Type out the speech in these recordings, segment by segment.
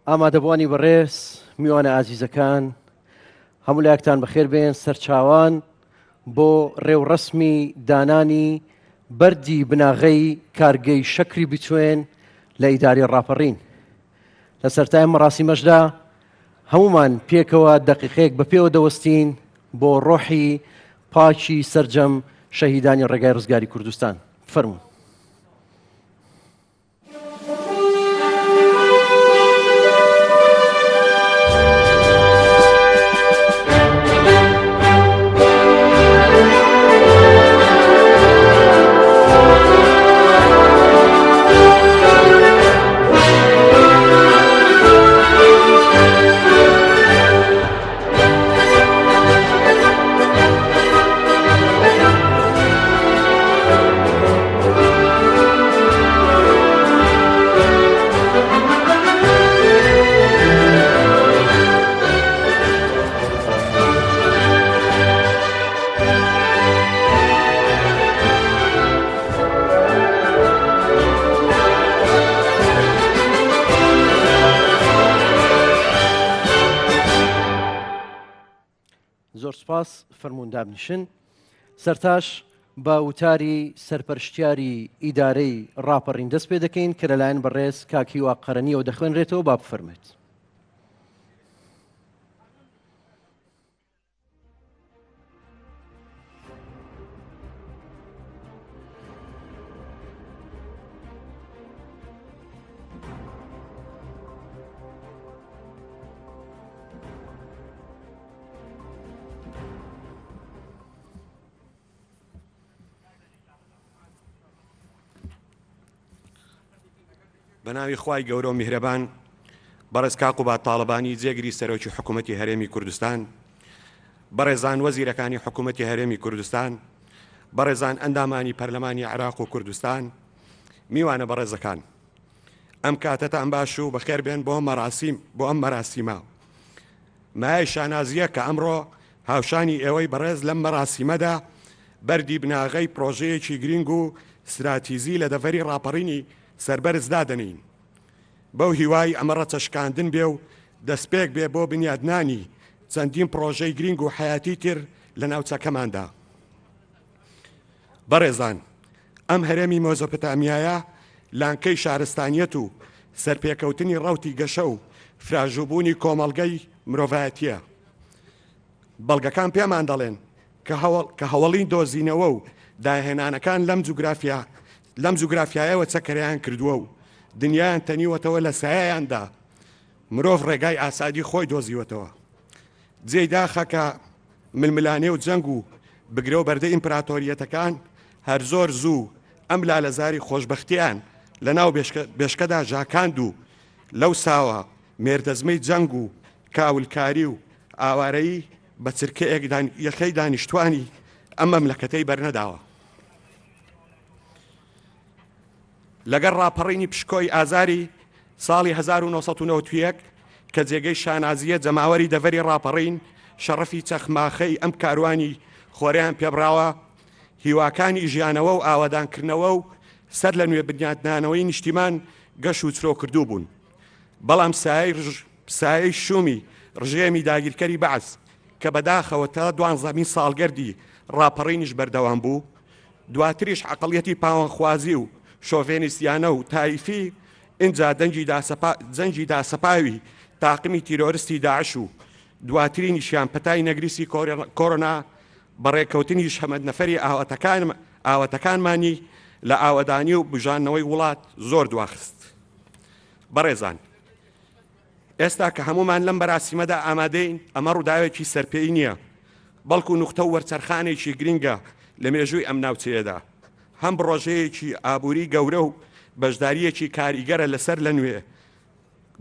ئامادەبووانی بەڕێز، میوانە ئازیزەکان، هەموو لایەکتان بەخێر بێن سەرچاوان بۆ ڕێوڕەسمی دانانی بەردی بناغەی کارگەی شەکری بچوێن لە ئیداری ڕاپەڕین. لە سەرتای ئەم مەراسیمەشدا هەموومان پێکەوە دەقیقەیەک بە پێوە دەوەستین بۆ ڕۆحی پاکی سەرجەم شەهیدانی ڕێگای ڕزگاری کوردستان. فەرموون. زۆر سپاس فەرموون دابنیشن. سەرتاش بە وتاری سەرپەرشتیاری ئیدارەی ڕاپەڕین دەست پێ دەکەین کە لەلایەن بەڕێز کاک هیوا قەرەنیەوە دەخوێنرێتەوە با بفەرموێت. بەناوی خوای گەورە و میهرەبان بەڕێز کاک قوباد تاڵەبانی جێگری سەرۆکی حکوومەتی هەرێمی کوردستان بەڕێزان وەزیرەکانی حکوومەتی هەرێمی کوردستان بەڕێزان ئەندامانی پەرلەمانی عێراق و کوردستان میوانە بەڕێزەکان ئەم کاتەتان باش و بەخێر بێن بۆ مەراسیم بۆ ئەم مەراسیمە مایەی شانازییە کە ئەمڕۆ هاوشانی ئێوەی بەڕێز لەم مەراسیمەدا بەردی بناغەی پڕۆژەیەکی گرینگ و ستراتیزی لە دەڤەری ڕاپەڕینی سەربەرز دادەنێین. بەو هیوای ئەمە ڕەچەشکاندن بێ و دەستپێک بێ بۆ بنیادنانی چەندین پڕۆژەی گرینگ و حەیاتی تر لە ناوچەکەماندا. بەڕێزان، ئەم هەرێمی مێزۆپۆتامیایە لانکەی شارستانیەت و سەرپێکەوتنی ڕەوتی گەشە و فراژووبوونی کۆمەڵگەی مرۆڤایەتییە. بەڵگەکان پێمان دەڵێن کە هەوەڵین دۆزینەوە و داهێنانەکان لەم جوگرافیا لەم جوگرافیایەوە چەکەرەیان کردووە و دنیایان تەنیوەتەوە لە سایەیاندا مرۆڤ ڕێگای ئاسادی خۆی دۆزیوەتەوە. جێی داخە کە ململانێ و جەنگ و بگرە و بەردە ئیمپراتۆریەتەکان هەر زۆر زوو ئەم لالەزاری خۆشبەختیان لە ناو بێشکەدا ژاکاند و لەو ساوە مێردەزمەی جەنگ و کاولکاری و ئاوارەیی بە چرکەیەک یەخەی دانیشتوانی ئەم مەملەکەتەی بەرنەداوە. لەگەڵ ڕاپەڕینی پشکۆی ئازاری ساڵی 1991 کە جێگەی شانازییە جەماوەری دەڤەری ڕاپەڕین شەڕەفی چەخماخەی ئەم کاروانی خۆرەیان پێبراوە، هیواکانی ژیانەوە و ئاوەدانکردنەوە و سەر لە نوێ بنیاتنانەوەی نیشتیمان گەش و چرۆکردوو بوون. بەڵام سایەی شومی ڕژێمی داگیرکەری بەعس کە بەداخەوە تا دوانزەمین ساڵگەردی ڕاپەڕینیش بەردەوام بوو، دواتریش عەقڵیەتی پاوانخوازی و شۆڤێنیستیانە و تایفی، ئینجا جەنگی داسەپاوی تاقمی تیرۆرستی داعش و دواترینیشیان پەتای نەگریسی کۆرۆنا بەڕێکەوتنیش هەمەدنەفەری ئاواتەکانمانی لە ئاوەدانی و بوژاندنەوەی وڵات زۆر دواخست. بەڕێزان ئێستا کە هەموومان لەم بەراسیمەدا ئامادەین ئەمە ڕووداوێکی سەرپێی نییە بەڵکو نوختە و وەرچەرخانێکی گرنگە لە مێژووی ئەم ناوچەیەدا هەم بڕۆژەیەکی ئابووری گەورە و بەشدارییەکی کاریگەرە لەسەر لە نوێ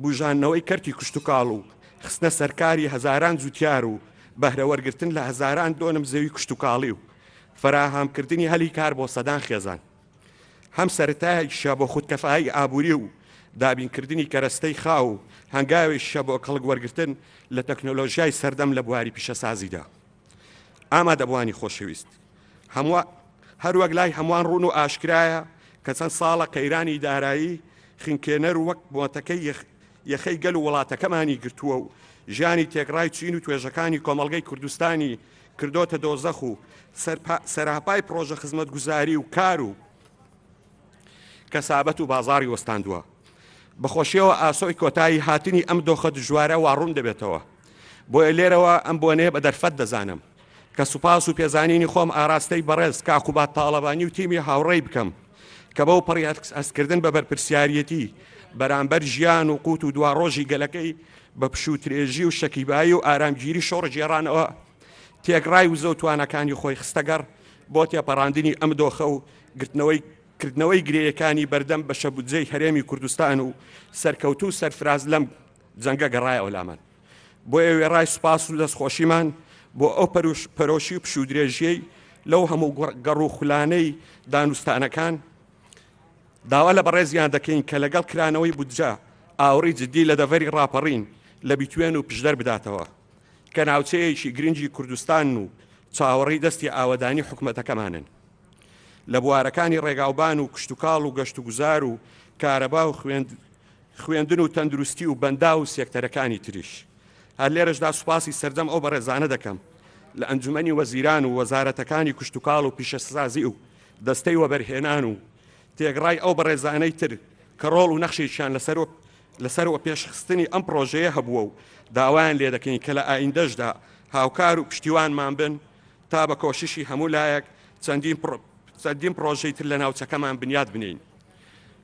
بوژاندنەوەی کەرتی کشتوکاڵ و خستنە سەرکاری هەزاران جوتیار و بەهرەوەرگرتن لە هەزاران دۆنم زەوی کشتوکاڵی و فەراهەمکردنی هەلی کار بۆ سەدان خێزان. هەم سەرەتایەکیشە بۆ خودکەفایی ئابووری و دابینکردنی کەرەستەی خاو و هەنگاوێکیشە بۆ کەڵک وەرگرتن لە تەکنۆلۆژیای سەردەم لە بواری پیشەسازیدا. ئامادەبووانی خۆشەویست، هەموو هەروەک لای هەمووان ڕوون و ئاشکرایە کە چەند ساڵە قەیرانی دارایی خنکێنەر وەک مۆتەکەی. یەخەی گەل و وڵاتەکەمانی گرتووە و ژیانی تێکڕای چین و توێژەکانی کۆمەڵگەی کوردستانی کردۆتە دۆزەخ و سەراپای پڕۆژە خزمەتگوزاری و کار و کەسابەت و بازاڕی وەستاندووە. بەخۆشیەوە ئاسۆی کۆتایی هاتنی ئەم دۆخە دژوارە وا ڕوون دەبێتەوە. بۆیە لێرەوە ئەم بۆنەیە بە دەرفەت دەزانم کە سوپاس و پێزانینی خۆم ئاراستەی بەڕێز کاک قوباد تاڵەبانی و تیمی هاوڕێی بکەم کە بەو پەڕی هەستکردن بە بەرپرسیاریەتی بەرامبەر ژیان و قوت و دواڕۆژی گەلەکەی بە پشووترێژی و شەکیبایی و ئارامگیری شۆڕشگێڕانەوە تێکڕای وزە و تواناکانی خۆی خستەگەڕ بۆ تێپەڕاندنی ئەم دۆخە و گرتنەوەی کردنەوەی گرێیەکانی بەردەم بەشە بودجەی هەرێمی کوردستان و سەرکەوتوو و سەرفراز لەم جەنگە گەڕایەوە لامان. بۆیە وێڕای سوپاس و دەستخۆشیمان بۆ ئەو پەرۆشی و پشوودرێژیەی لەو هەموو گەڕ و خولانەی دانوستانەکان، داوا لە بەڕێزیان دەکەین کە لەگەڵ کرانەوەی بودجە ئاوڕی جدی لە دەڤەری ڕاپەڕین لە بیتوێن و پشدەر بداتەوە کە ناوچەیەکی گرنگی کوردستانن و چاوەڕێی دەستی ئاوەدانی حکومەتەکەمانن لە بوارەکانی ڕێگاوبان و کشتوکاڵ و گەشتوگوزار و کارەبا و خوێندن و تەندروستی و بەنداو و سێکتەرەکانی تریش. هەر لێرەشدا سوپاسی سەرجەم ئەو بەڕێزانە دەکەم لە ئەنجومەنی وەزیران و وەزارەتەکانی کشتوکاڵ و پیشەسازی و دەستەی وەبەرهێنان و تێکڕای ئەو بەڕێزانەی تر کە ڕۆڵ و نەخشێکیان لەسەر لەسەر وەپێشخستنی ئەم پڕۆژەیە هەبووە و داوایان لێدەکەین کە لە ئایندەشدا هاوکار و پشتیوانمان بن تا بە کۆششی هەموو لایەک چەندین پڕۆژەی تر لە ناوچەکەمان بنیات بنێین.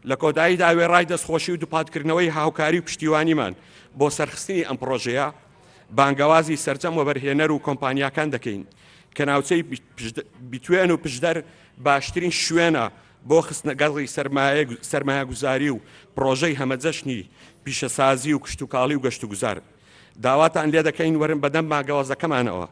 لە کۆتاییدا وێڕای دەستخۆشی و دووپاتکردنەوەی هاوکاری و پشتیوانیمان بۆ سەرخستنی ئەم پڕۆژەیە، بانگەوازی سەرجەم وەبەرهێنەر و کۆمپانیاکان دەکەین کە ناوچەی بیتوێن و پشدەر باشترین شوێنە بۆ خستنەگەڕی سەرمایەگوزاری و پڕۆژەی هەمەجەشنی پیشەسازی و کشتوکاڵی و گەشتوگوزار. داواتان لێدەکەین وەرن بەدەم بانگەوازەکەمانەوە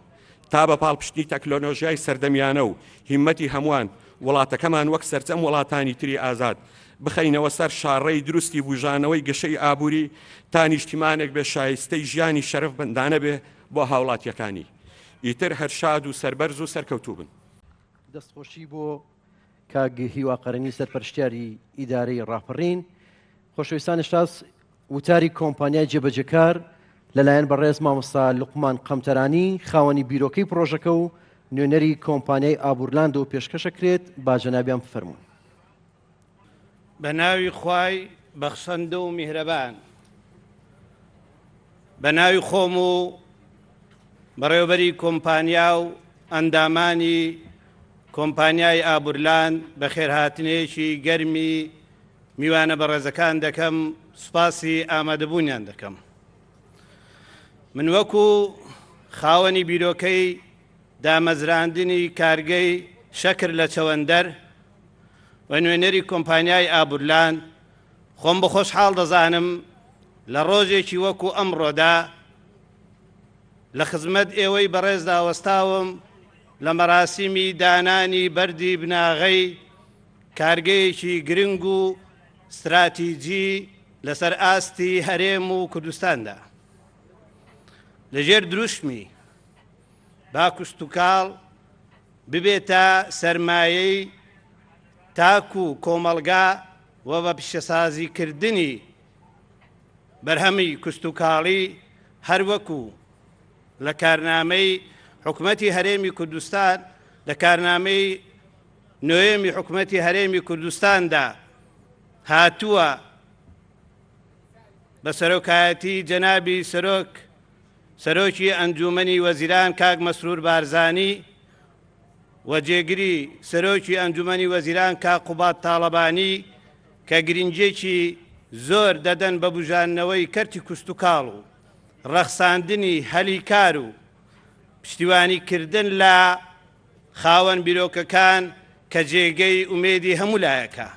تا بە پاڵپشتی تەکنۆلۆژیای سەردەمیانە و هیممەتی هەمووان وڵاتەکەمان وەک سەرجەم وڵاتانی تری ئازاد بخەینەوە سەر شاڕێی دروستی بوژانەوەی گەشەی ئابووری تا نیشتیمانێک بێ شایستەی ژیانی شەرەفمەندانە بێ بۆ هاوڵاتیەکانی. ئیتر هەر شاد و سەربەرز و سەرکەوتوو بن. دەستخۆشی بۆ کاک هیوا قەرەنی سەرپەرشتیاری ئیدارەی ڕاپەڕین. خۆشەویستان ئێستاس وتاری کۆمپانیای جێبەجێکار لەلایەن بەڕێز مامۆستا لوقمان قەمتەرانی خاوەنی بیرۆکەی پڕۆژەکە و نوێنەری کۆمپانیای ئابورلاندەوە پێشکەشەکرێت، با جەنابیان بفەرموون. بە ناوی خوای بەخشەندە و میهرەبان. بە ناوی خۆم و بەڕێوەبەری کۆمپانیا و ئەندامانی کۆمپانیای ئابورلاند بەخێرهاتنێکی گەرمی میوانە بەڕێزەکان دەکەم، سوپاسی ئامادەبوونیان دەکەم. من وەکو خاوەنی بیرۆکەی دامەزراندنی کارگەی شەکر لە چەوەندەر و نوێنەری کۆمپانیای ئابورلاند، خۆم بە خۆشحاڵ دەزانم لە ڕۆژێکی وەکو ئەمڕۆدا لە خزمەت ئێوەی بەڕێزدا وەستاوم لە مەراسیمی دانانی بەردی بناغەی کارگەیەکی گرنگ و ستراتیجی لەسەر ئاستی هەرێم و کوردستاندا لەژێر دروشمی با کشتوکاڵ ببێتە سەرمایەی تاک و کۆمەڵگا و بە پیشەسازیکردنی بەرهەمی کشتوکاڵی هەروەکو لە کارنامەی حکومەتی هەرێمی کوردستان لە کارنامەی نۆیەمی حکومەتی هەرێمی کوردستاندا هاتووە بە سەرۆکایەتی جەنابی سەرۆک سەرۆکی ئەنجومەنی وەزیران کاک مەسرور بارزانی و جێگری سەرۆکی ئەنجومەنی وەزیران کاک قوباد تاڵەبانی کە گرنگیەکی زۆر دەدەن بە بوژاندنەوەی کەرتی کوشتوکاڵ و ڕەخساندنی هەلی کار و پشتیوانی کردن لە خاوەن بیرۆکەکان کە جێگەی ئومێدی هەموو لایەکە.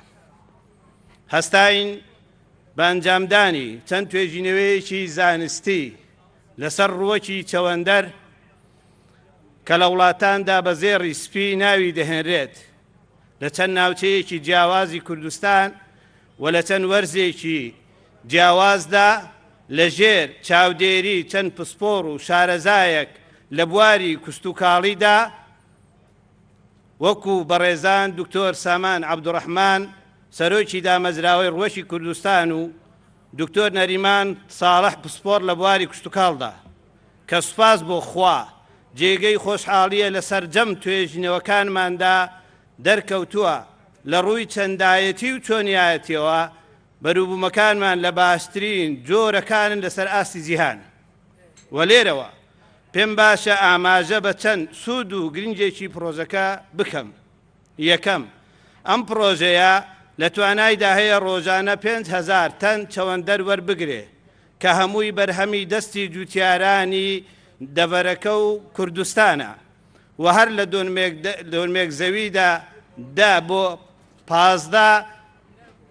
هەستاین بە ئەنجامدانی چەند توێژینەوەیەکی زانستی لەسەر ڕووەکی چەوەندەر کە لە وڵاتاندا بە زێڕی سپی ناوی دەهێنرێت لە چەند ناوچەیەکی جیاوازی کوردستان و لە چەند وەرزێکی جیاوازدا لەژێر چاودێری چەند پسپۆڕ و شارەزایەک لە بواری کوشتوکاڵیدا وەکو بەڕێزان دکتۆر سامان عەبدوڕەحمان سەرۆکی دامەزراوەی ڕووەکی کوردستان و. دکتۆر نەریمان ساڵح پسپۆڕ لە بواری کشتوکاڵدا کە سوپاس بۆ خوا جێگەی خۆشحاڵییە لە سەرجەم توێژینەوەکانماندا دەرکەوتووە لە ڕووی چەندایەتی و چۆنیایەتیەوە بەروبوومەکانمان لە باشترین جۆرەکانن لەسەر ئاستی جیهان و لێرەوە پێم باشە ئاماژە بە چەند سوود و گرنگێکی پڕۆژەکە بکەم. یەکەم، ئەم پڕۆژەیە لە توانایدا هەیە ڕۆژانە 5000 تەن چەوەندەر وەربگرێ کە هەمووی بەرهەمی دەستی جووتیارانی دەڤەرەکە و کوردستانە و هەر لە دۆنمێک زەویدا 10 بۆ 15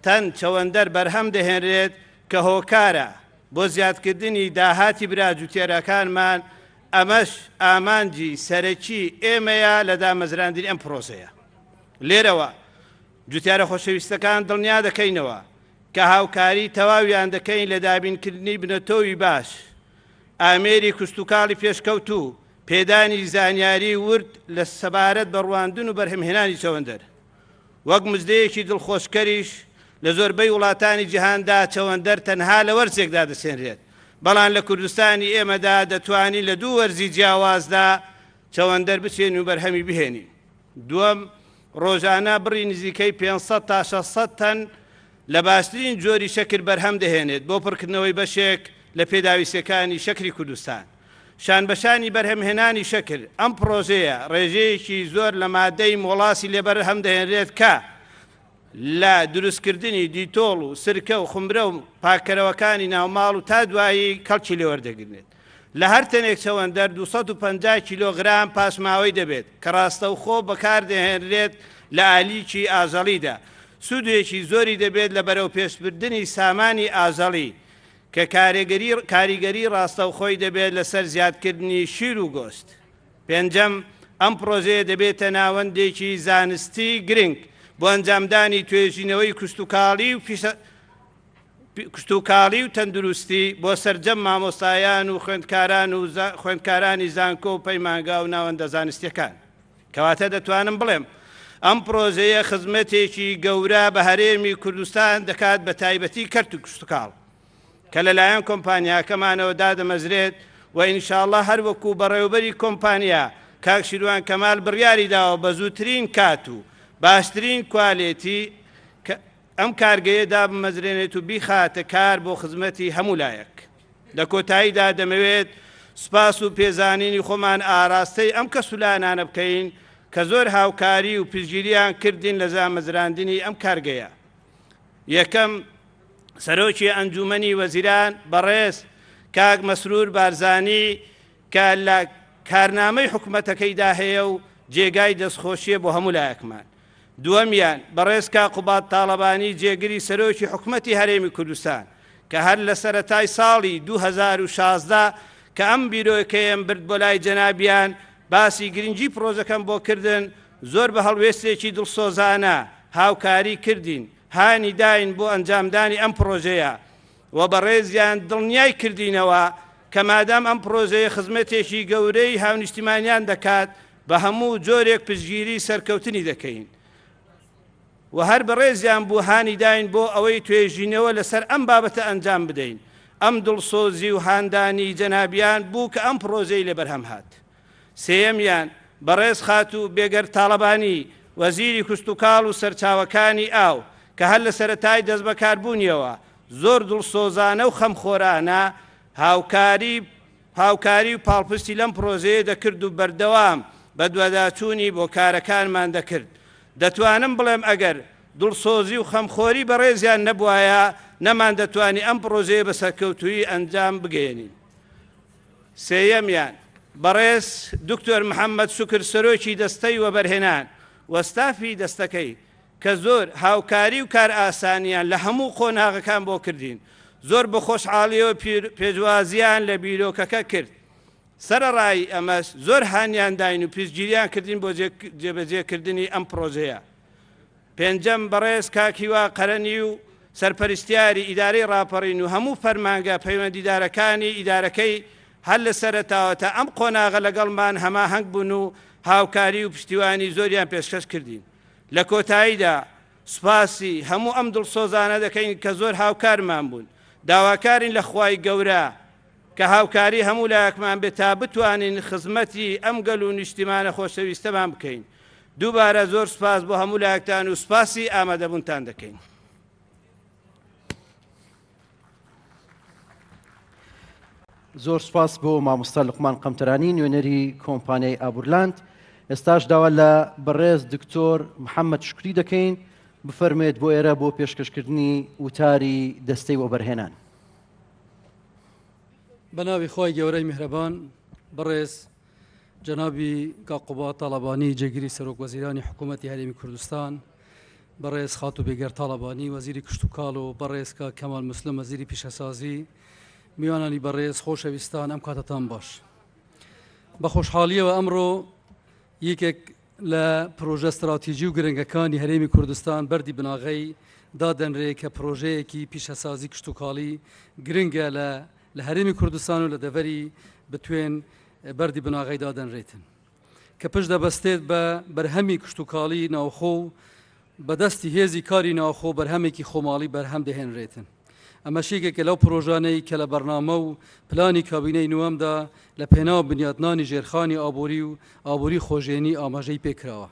تەن چەوەندەر بەرهەم دەهێنرێت کە هۆکارە بۆ زیادکردنی داهاتی برا جوتیارەکانمان، ئەمەش ئامانجی سەرەکی ئێمەیە لە دامەزراندنی ئەم پرۆسەیە. لێرەوە جوتیارە خۆشەویستەکان دڵنیا دەکەینەوە کە هاوکاری تەواویان دەکەین لە دابینکردنی بنەتۆوی باش، ئامێری کشتوکاڵی پێشکەوتوو، پێدانی زانیاری ورد لە سەبارەت بە ڕواندن و بەرهەمهێنانی چەوەندەر. وەک مژدەیەکی دڵخۆشکەریش، لە زۆربەی وڵاتانی جیهاندا چەوەندەر تەنها لە وەرزێکدا دەچێنرێت، بەڵام لە کوردستانی ئێمەدا دەتوانین لە دوو وەرزی جیاوازدا چەوەندەر بچێنین و بەرهەمی بهێنین. دووەم، ڕۆژانە بڕی نزیکەی 500 تا 600 تەن لە باشترین جۆری شەکر بەرهەم دەهێنێت بۆ پڕکردنەوەی بەشێک لە پێداویستییەکانی شەکری کوردستان. شانبەشانی بەرهەمهێنانی شەکر، ئەم پڕۆژەیە ڕێژەیەکی زۆر لە مادەی مۆڵاسی لێ بەرهەم دەهێنرێت کە لە دروستکردنی دیتۆڵ و سرکە و خومرە و پاککەرەوەکانی ناوماڵ و تا دوایی کەڵکی لێ وەردەگرنێت. لە هەر تەنێک چەوەندەر 250 کیلۆغرام پاشماوەی دەبێت کە ڕاستەوخۆ بەکاردەهێنرێت لە ئالیکی ئاژەڵیدا، سوودێکی زۆری دەبێت لە بەرەوپێشبردنی سامانی ئاژەڵی کە کاریگەری ڕاستەوخۆی دەبێت لەسەر زیادکردنی شیر و گۆشت. پێنجەم، ئەم پڕۆژەیە دەبێتە ناوەندێکی زانستی گرنگ بۆ ئەنجامدانی توێژینەوەی کشتوکاڵی و کشتوکاڵی و تەندروستی بۆ سەرجەم مامۆستایان و خوێندکاران و خوێندکارانی زانکۆ و پەیمانگا و ناوەندە زانستیەکان. کەواتە دەتوانم بڵێم ئەم پڕۆژەیە خزمەتێکی گەورە بە هەرێمی کوردستان دەکات بە تایبەتی کەرت و کشتوکاڵ. کە لەلایەن کۆمپانیاکەمانەوە دادەمەزرێت و ئینشاڵڵا هەر وەکو بەڕێوەبەری کۆمپانیا کاک شیروان کەمال بڕیاری داوە بە زووترین کات و باشترین کوالێتی ئەم کارگەیە دابمەزرێنێت و بیخاتە کار بۆ خزمەتی هەموو لایەک. لە کۆتاییدا دەمەوێت سوپاس و پێزانینی خۆمان ئاراستەی ئەم کەس و لایەنانە بکەین کە زۆر هاوکاری و پشتگیریان کردین لە دامەزراندنی ئەم کارگەیە. یەکەم، سەرۆکی ئەنجوومەنی وەزیران بەڕێز کاک مەسرور بارزانی کە لە کارنامەی حکومەتەکەیدا هەیە و جێگای دەستخۆشیە بۆ هەموو لایەکمان. دووەمیان، بەڕێز کاک قوباد تاڵەبانی جێگری سەرۆکی حکومەتی هەرێمی کوردستان کە هەر لە سەرەتای ساڵی 2016 کە ئەم بیرۆکەیەم برد بۆ لای جەنابیان باسی گرنگی پڕۆژەکەم بۆ کردن زۆر بە هەڵوێستێکی دڵسۆزانە هاوکاری کردین هانی داین بۆ ئەنجامدانی ئەم پڕۆژەیە و بەڕێزیان دڵنیای کردینەوە کە مادام ئەم پڕۆژەیە خزمەتێکی گەورەی هاونیشتیمانیان دەکات بە هەموو جۆرێک پشتگیری سەرکەوتنی دەکەین و هەر بەڕێزیان بوو هانی داین بۆ ئەوەی توێژینەوە لەسەر ئەم بابەتە ئەنجام بدەین ئەم دڵسۆزی و هاندانی جەنابیان بوو کە ئەم پڕۆژەی لێ بەرهەم هات. سێیەمیان، بەڕێز خاتوو بێگەرد تاڵەبانی، وەزیری کشتوکاڵ و سەرچاوەکانی ئاو، کە هەر لە سەرەتای دەستبەکاربوونیەوە زۆر دڵسۆزانە و خەمخۆرانە هاوکاری هاوکاری و پاڵپشتی لەم پڕۆژەیە دەکرد و بەردەوام بەدواداچوونی بۆ کارەکانمان دەکرد. دەتوانم بڵێم ئەگەر دڵسۆزی و خەمخۆری بەڕێزیان نەبوایە نەماندەتوانی ئەم پڕۆژەیە بە سەرکەوتوویی ئەنجام بگەیەنین. سێیەمیان، بەڕێز دکتۆر محەمەد شوکر سەرۆکی دەستەی وەبەرهێنان و ستافی دەستەکەی کە زۆر هاوکاری و کارئاسانیان لە هەموو قۆناغەکان بۆ کردین، زۆر بە خۆشحاڵیەوە پێشوازیان لە بیرۆکەکە کرد، سەرەڕای ئەمەش زۆر هانیان داین و پشتگیریان کردین بۆ جێبەجێکردنی ئەم پڕۆژەیە. پێنجەم، بەڕێز کاک هیوا قەرەنی و سەرپەرشتیاری ئیدارەی ڕاپەڕین و هەموو فەرمانگە پەیوەندیدارەکانی ئیدارەکەی هەر لە سەرەتاوە تا ئەم قۆناغە لەگەڵمان هەماهەنگ بوون و هاوکاری و پشتیوانی زۆریان پێشکەش کردین. لە کۆتاییدا سوپاسی هەموو ئەم دڵسۆزانە دەکەین کە زۆر هاوکارمان بوون. داواکارین لە خوای گەورە کە هاوکاری هەموو لایەکمان بێت تا بتوانین خزمەتی ئەم گەل و نیشتیمانە خۆشەویستەمان بکەین. دووبارە زۆر سوپاس بۆ هەموو لایەکتان و سوپاسی ئامادەبوونتان دەکەین. زۆر سوپاس بۆ مامۆستا لوقمان قەمتەرانی نوێنەری کۆمپانیای ئابورلاند. ئێستاش داوا لە بەڕێز دکتۆر محەممەد شوکری دەکەین بفەرموێت بۆ ئێرە بۆ پێشکەشکردنی وتاری دەستەی وەبەرهێنان. بە ناوی خوای گەورەی میهرەبان بەڕێز جەنابی کاک قوباد تاڵەبانی جێگری سەرۆک وەزیرانی حکوومەتی هەرێمی کوردستان، بەڕێز خاتوو بێگەرد تاڵەبانی وەزیری کشتوکاڵ و بەڕێز کاک کەمال موسلم وەزیری پیشەسازی، میوانانی بەڕێز، خۆشەویستان ئەم کاتەتان باش. بە خۆشحاڵیەوە ئەمڕۆ یەکێک لە پرۆژە ستراتیجی و گرنگەکانی هەرێمی کوردستان بەردی بناغەی دادەنرێ کە پرۆژەیەکی پیشەسازی کشتوکاڵی گرنگە لە لە هەرێمی کوردستان و لە دەڤەری بتوێن بەردی بناغەی دادەنرێتن کە پشت دەبەستێت بە بەرهەمی کشتوکاڵی ناوخۆ و بەدەستی هێزی کاری ناوخۆ بەرهەمێکی خۆماڵی بەرهەم دەهێنرێتن. ئەمەش یەکێکە لەو پرۆژانەی کە لە بەرنامە و پلانی کابینەی نوەمدا لە پێناو بنیاتنانی ژێرخانی ئابووری و ئابووری خۆژێنی ئاماژەی پێکراوە.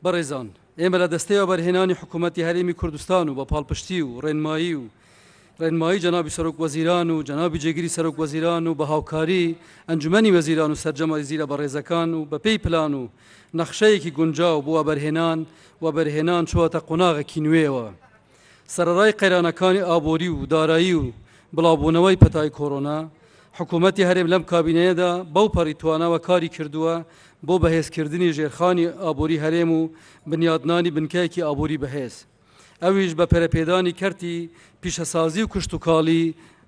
بەڕێزان، ئێمە لە دەستەی وەبەرهێنانی حکوومەتی هەرێمی کوردستان و بە پاڵپشتی و ڕێنمایی و ڕێنمایی جەنابی سەرۆک وەزیران و جەنابی جێگری سەرۆک وەزیران و بە هاوکاری ئەنجومەنی وەزیران و سەرجەم وەزیرە بەڕێزەکان و بەپێی پلان و نەخشەیەکی گونجاو بۆ وەبەرهێنان، وەبەرهێنان چووەتە قۆناغێکی نوێوە. سەرەڕای قەیرانەکانی ئابووری و دارایی و بڵاوبوونەوەی پەتای کۆرۆنا، حکوومەتی هەرێم لەم کابینەیەدا بەو پەڕی تواناوە کاری کردووە بۆ بەهێزکردنی ژێرخانی ئابووری هەرێم و بنیادنانی بنکەیەکی ئابووری بەهێز. ئەویش بە پەرەپێدانی کەرتی پیشەسازی و کشتوکاڵی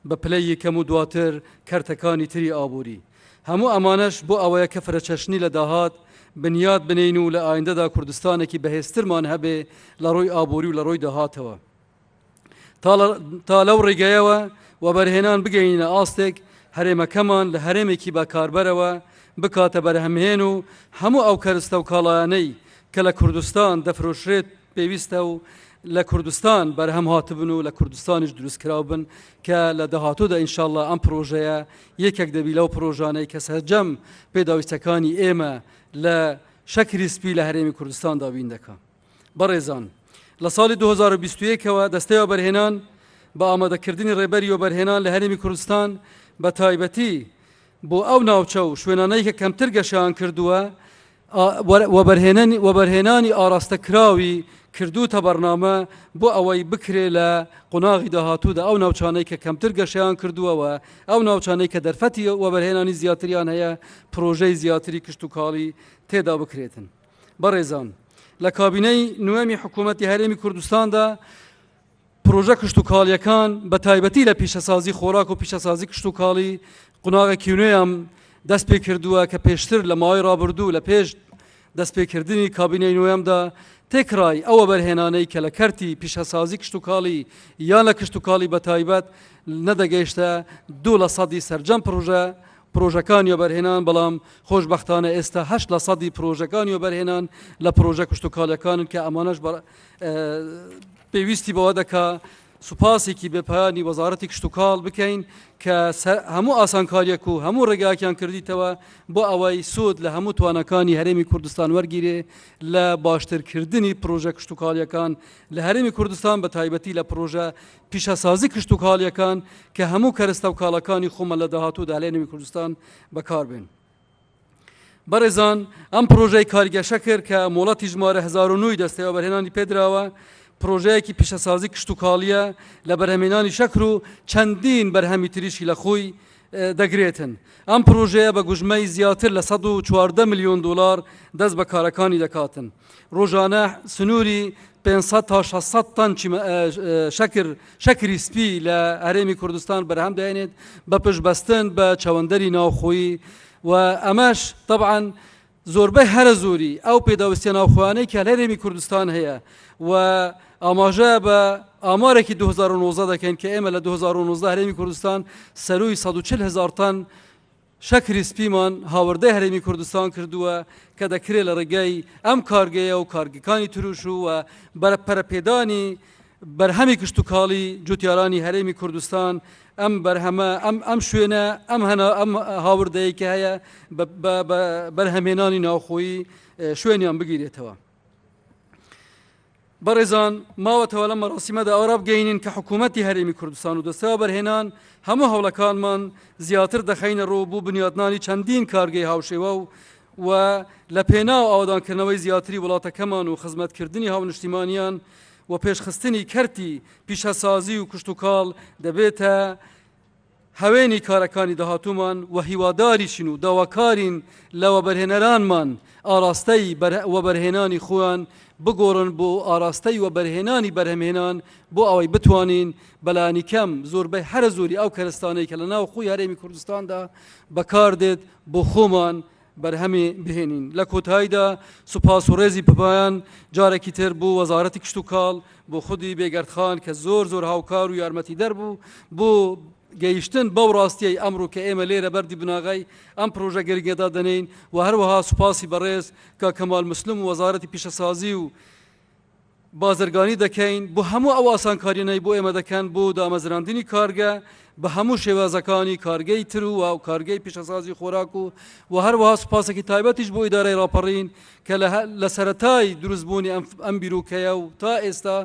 بە پلەی یەکەم و دواتر کەرتەکانی تری ئابووری. هەموو ئەمانەش بۆ ئەوەیە کە فرەچەشنی لە داهات بنیات بنێین و لە ئایندەدا کوردستانێکی بەهێزترمان هەبێ لە ڕووی ئابووری و لە ڕووی داهاتەوە. تا لەو ڕێگەیەوە وەبەرهێنان بگەینە ئاستێک هەرێمەکەمان لە هەرێمێکی بەکاربەرەوە بکاتە بەرهەمهێن و هەموو ئەو کەرستە و کاڵایانەی کە لە کوردستان دەفرۆشرێت پێویستە و لە کوردستان بەرهەم هاتبن و لە کوردستانیش دروستکراو بن کە لە داهاتوودا ئینشاءاللە ئەم پرۆژەیە یەکێک دەبی لەو پرۆژانەی کە سەرجەم پێداویستەکانی ئێمە لە شەکری سپی لە هەرێمی کوردستان دابین دەکا. بەڕێزان لە ساڵی 2021ەوە دەستەی وەبەرهێنان بە ئامادەکردنی ڕێبەری وەبەرهێنان لە هەرێمی کوردستان بە تایبەتی بۆ ئەو ناوچە و شوێنانەی کە کەمتر گەشەیان کردووە وەبەرهێنانی ئاراستەکراوی کردووتە بەرنامە بۆ ئەوەی بکرێ لە قۆناغی داهاتوودا ئەو ناوچانەی کە کەمتر گەشەیان کردووە و ئەو ناوچانەی کە دەرفەتی وەبەرهێنانی زیاتریان هەیە پرۆژەی زیاتری کشتوکاڵی تێدا بکرێتن. بەڕێزان لە کابینەی نوێمی حکوومەتی هەرێمی کوردستاندا پرۆژە کشتوکاڵیەکان بە تایبەتی لە پیشەسازی خۆراک و پیشەسازی کشتوکاڵی قوناغێکی نوێیان دەست پێ کردووە کە پێشتر لە ماوەی ڕابردوو لە پێش دەستپێکردنی کابینەی نوێمدا تێکڕای ئەوە بەرهێنانەی کە لە کەرتی پیشەسازی کشتوکاڵی یان لە کشتوکاڵی بە تایبەت نەدەگەیشتە دوو لە سەدی سەرجەم پرۆژە پرۆژەکانی وەبەرهێنان بەڵام خۆشبەختانە ئێستا هەشت لە سەدی پرۆژەکانی وەبەرهێنان لە پرۆژە کشتوکاڵیەکانن کە ئەمانەش پێویستی بەوە دەکا سوپاسێکی بێپایانی وەزارەتی کشتوکاڵ بکەین کە هەموو ئاسانکاریەک و هەموو ڕێگاکیان کردیتەوە بۆ ئەوەی سوود لە هەموو توانەکانی هەرێمی کوردستان وەرگیرێ لە باشترکردنی پرۆژە کشتوکاڵیەکان لە هەرێمی کوردستان بە تایبەتی لە پرۆژە پیشەسازی کشتوکاڵیەکان کە هەموو کەرستە و کاڵاکانی خۆمان لە داهاتوودا لە هەرێمی کوردستان بەکاربێن. بەڕێزان ئەم پرۆژەی کارگە شەکر کە مۆڵەتی ژمارە 1009 دەستەی وەبەرهێنانی پێدراوە پرۆژەیەکی پیشەسازی کشتوکاڵیە لە بەرهەمێنانی شەکر و چەندین بەرهەمی تریشی لە خۆی دەگرێتن ئەم پرۆژەیە بە گوژمەی زیاتر لە 114 میلیۆن دلار دەست بە کارەکانی دەکاتن ڕۆژانە سنووری 500 تا 600 تەن شەکر شەکری سپی لە هەرێمی کوردستان بەرهەم دەێنێت بە پشتبەستن بە چەوەندەری ناوخۆیی و ئەمەش تەبعەن زۆربەی هەرە زۆری ئەو پێداویستیە ناوخۆیانەی کە لە هەرێمی کوردستان هەیە و ئاماژە بە ئامارێکی 2019 دەکەین کە ئێمە لە 2019 هەرێمی کوردستان سەروی 140 هزار تەن شەکری سپیمان هاوردەی هەرێمی کوردستان کردووە کە دەکرێت لە ڕێگای ئەم کارگەیە و کارگەکانی تروش و بەرە پەرەپێدانی بەرهەمی کشتوکاڵی جوتیارانی هەرێمی کوردستان ئەم بەرهەمە ئەم ئەم شوێنە ئەم هەنا ئەم هاوردەیە کە هەیە بە بەرهەمێنانی ناوخۆیی شوێنیان بگیرێتەوە. بەڕێزان ماوەتەوە لەم مەراسیمەدا ئەوە ڕابگەینین کە حکوومەتی هەرێمی کوردستان و دەستەی وەبەرهێنان هەموو هەوڵەکانمان زیاتر دەخەینە ڕوو بۆ بنیاتنانی چەندین کارگەی هاوشێوە و و لە پێناو ئاوەدانکردنەوەی زیاتری وڵاتەکەمان و خزمەتکردنی هاونشتیمانیان و پێشخستنی کەرتی پیشەسازی و کشتوکاڵ دەبێتە هەوێنی کارەکانی داهاتوومان و هیواداریشین و داواکارین لە وەبەرهێنەرانمان ئاراستەی وەبەرهێنانی خۆیان بگۆڕن بۆ ئاراستەی وەبەرهێنانی بەرهەمهێنان بۆ ئەوەی بتوانین بەلانیکەم زۆربەی هەرە زۆری ئەو کەرستانەی کە لە ناو خۆی هەرێمی کوردستاندا بەکاردێت بۆ خۆمان بەرهەمی بهێنین. لە کۆتاییدا سوپاس و ڕێزی پپایان جارێکی تر بۆ وەزارەتی کشتوکاڵ، بۆ خودی بێگەرد خان کە زۆر زۆر هاوکار و یارمەتیدەر بوو بۆ گەیشتن بەو ڕاستیەی ئەمڕۆ کە ئێمە لێرە بەردی بناغەی ئەم پرۆژە گرنگە دادەنێین و هەروەها سوپاسی بەڕێز کاک کەمال موسلم و وەزارەتی پیشەسازی و بازرگانی دەکەین بۆ هەموو ئەو ئاسانکاریانەی بۆ ئێمە دەکەن بۆ دامەزراندنی کارگە بە هەموو شێوازەکانی کارگەی تر و و کارگەی پیشەسازی خۆراک و و هەروەها سوپاسێکی تایبەتیش بۆ ئیدارەی ڕاپەڕین کە لە سەرەتای دروستبوونی ئەم بیرۆکەیە و تا ئێستا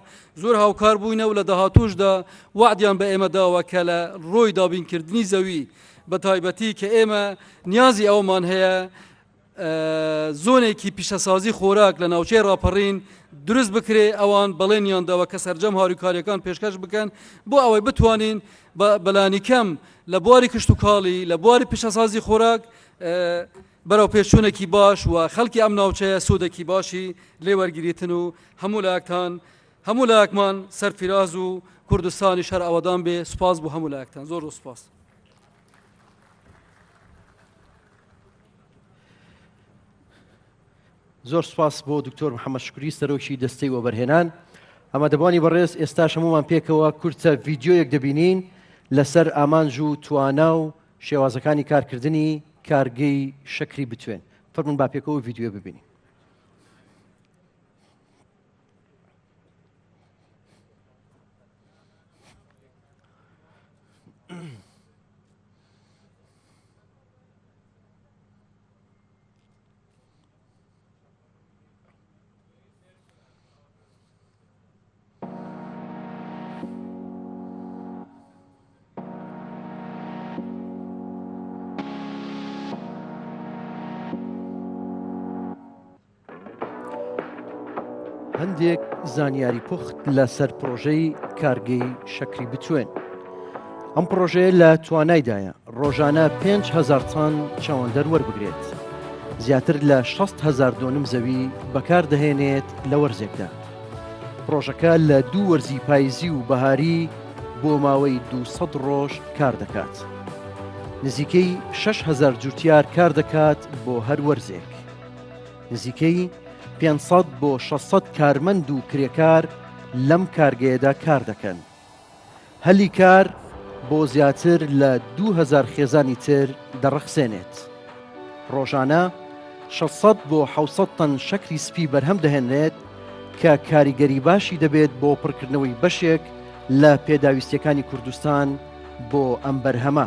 زۆر هاوکار بووینە و لە داهاتووشدا وەعدیان بە ئێمە داوە کە لە ڕۆی دابینکردنی زەوی بە تایبەتی کە ئێمە نیازی ئەومان هەیە زۆنێکی پیشەسازی خۆراک لە ناوچەی ڕاپەڕین دروست بکرێ، ئەوان بەڵێنیان داوە کە سەرجەم هاریکارییەکان پێشکەش بکەن بۆ ئەوەی بتوانین بەلانیکەم لە بواری کشتوکاڵی، لە بواری پیشەسازی خۆراک بەرەوپێشچوونێکی باش و خەڵکی ئەم ناوچەیە سوودێکی باشی لێ وەرگریتن و هەموو لایەکتان هەموو لایەکمان سەرفیراز و کوردستانیش هەر ئاوەدان بێ. سوپاس بۆ هەموو لایەکتان، زۆر زۆر سوپاس. زۆر سپاس بۆ دکتۆر محەممەد شکری سەرۆکی دەستەی وەبەرهێنان ئامادەبوانی بەڕێز ئێستاش هەمومان پێکەوە کورتە ڤیددیویەک دەبینین لەسەر ئامانج و توانا و شێوازەکانی کارکردنی کارگەی شەکری بتوێن فەرمونون با پێکەوە ڤیددیو ببینین. هەندێک زانیاری پوخت لەسەر پرۆژەی کارگەی شەکری بتوێن. ئەم پرۆژەیە لە توانایدایە ڕۆژانە 5هزار تان چەوەندەر وەربگرێت. زیاتر لە 6هزار دۆنم زەوی بەکاردەهێنێت لە وەرزێکدا. پرۆژەکە لە دوو وەرزی پایزی و بەهاری بۆ ماوەی 200 ڕۆژ کار دەکات. نزیکەی 6هزار جوتیار کار دەکات بۆ هەر وەرزێک. نزیکەی 500 بۆ 600 کارمەند و کرێکار لەم کارگەیەدا کار دەکەن. هەلی کار بۆ زیاتر لە 2000 خێزانی تر دەڕەخسێنێت. ڕۆژانە 600 بۆ 700 تەن شەکری سپی بەرهەم دەهێنرێت کە کاریگەری باشی دەبێت بۆ پڕکردنەوەی بەشێک لە پێداویستیەکانی کوردستان بۆ ئەم بەرهەمە.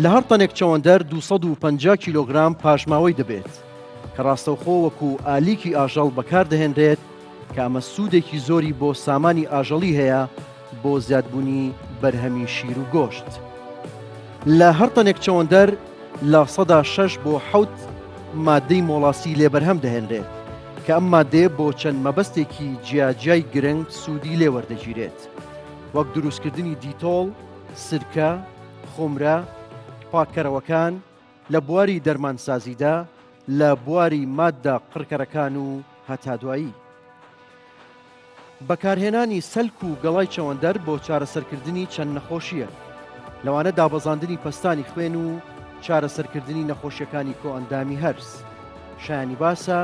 لە هەر تەنێک چەوەندەر 250 کیلۆگرام پاشماوەی دەبێت کە ڕاستەوخۆ وەکو ئالیکی ئاژەڵ بەکاردەهێنرێت کە ئەمە سوودێکی زۆری بۆ سامانی ئاژەڵی هەیە بۆ زیادبوونی بەرهەمی شیر و گۆشت. لە هەر تەنێک چەوەندەر 6% بۆ 7 مادەی مۆڵاسی لێ بەرهەم دەهێنرێت کە ئەم مادەیە بۆ چەند مەبەستێکی جیاجیای گرنگ سوودی لێ وەردەگیرێت وەک دروستکردنی دیتۆڵ، سرکە، خومرە، پاککەرەوەکان، لە بواری دەرمانسازیدا، لە بواری ماددە قڕکەرەکان و هەتا دوایی. بەکارهێنانی سەلک و گەڵای چەوەندەر بۆ چارەسەرکردنی چەند نەخۆشییەک، لەوانە دابەزاندنی پەستانی خوێن و چارەسەرکردنی نەخۆشییەکانی کۆئەندامی هەرس. شایانی باسە،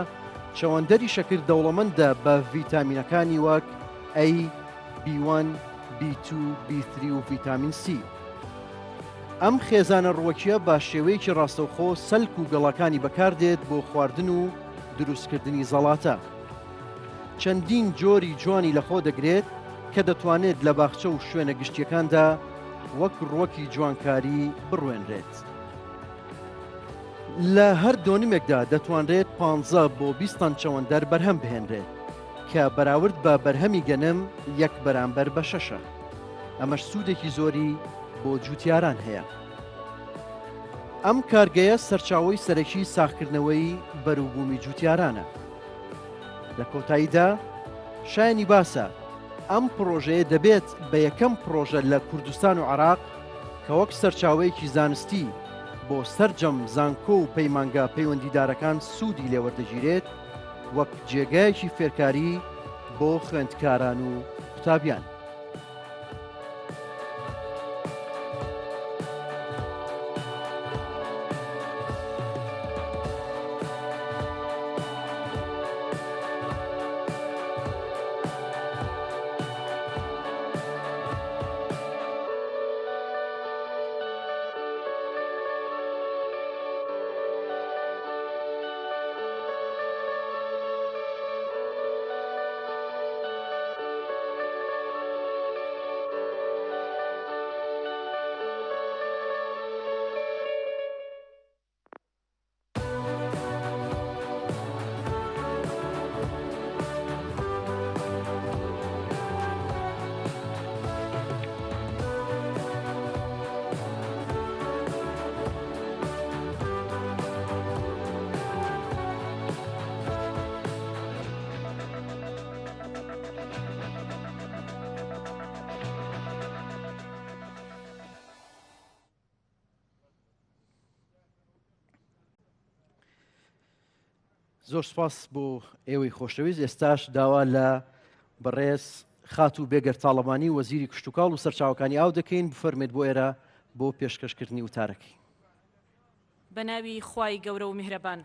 چەوەندەری شەکر دەوڵەمەندە بە ڤیتامینەکانی وەک A، B1، B2، B3 و ڤیتامین C. ئەم خێزانە ڕووەکییە بە شێوەیەکی ڕاستەوخۆ سەلک و گەڵاکانی بەکاردێت بۆ خواردن و دروستکردنی زەڵاتە. چەندین جۆری جوانی لەخۆ دەگرێت کە دەتوانێت لە باخچە و شوێنە گشتیەکاندا وەک ڕوەکی جوانکاری بڕوێنرێت. لە هەر دۆنمێکدا دەتوانرێت 15 بۆ 20 تەن چەوەندەر بەرهەم بهێنرێت کە بەراورد بە بەرهەمی گەنم یەک بەرامبەر بە شەشە. ئەمەش سوودێکی زۆری بۆ جووتیاران هەیە. ئەم کارگەیە سەرچاوەی سەرەکی ساغکردنەوەی بەروبوومی جووتیارانە. لە کۆتاییدا شایانی باسە ئەم پڕۆژەیە دەبێت بە یەکەم پڕۆژە لە کوردستان و عێراق کە وەک سەرچاوەیەکی زانستی بۆ سەرجەم زانکۆ و پەیمانگا پەیوەندیدارەکان سوودی لێوەردەگیرێت وەک جێگایەکی فێرکاری بۆ خوێندکاران و قوتابیان. زۆر سپاس بۆ ئێوەی خۆشەویست ئێستاش داوا لە بەڕێز خاتوو بێگەر تاڵەبانی وەزیری کشتتوکاڵ و سەرچاوەکانی ئاو دەکەین بفەرمێت بۆ ئێرە بۆ پێشکەشکردنی وتارەکەی. بە ناوی خوای گەورە و میهرەبان.